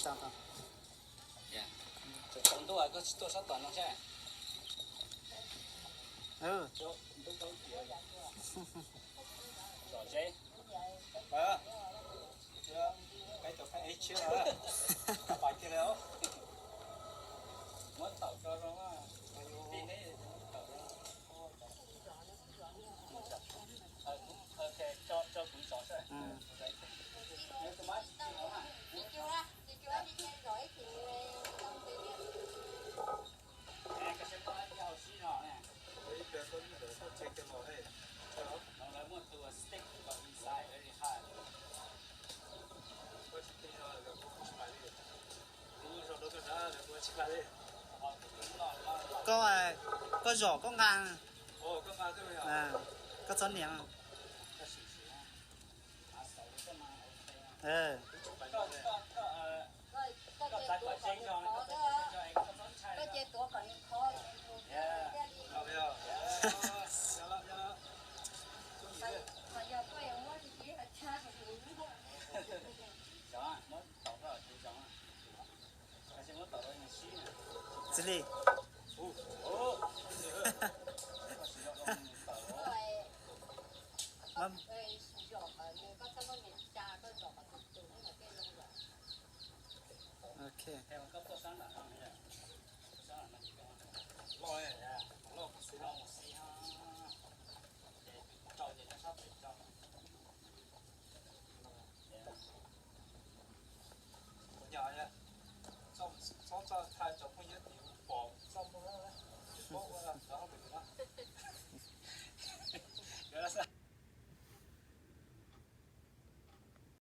Tsaus ntuj koj tsis tuaj sab tom no saib. Zom zeb. Pais tau khaib eb tshiab los, pais kiag li os. Muab taum tso zoo. Tso kuv zov saib. Koj, koj zom koj nqa, koj txhob niam. Txiv Lis,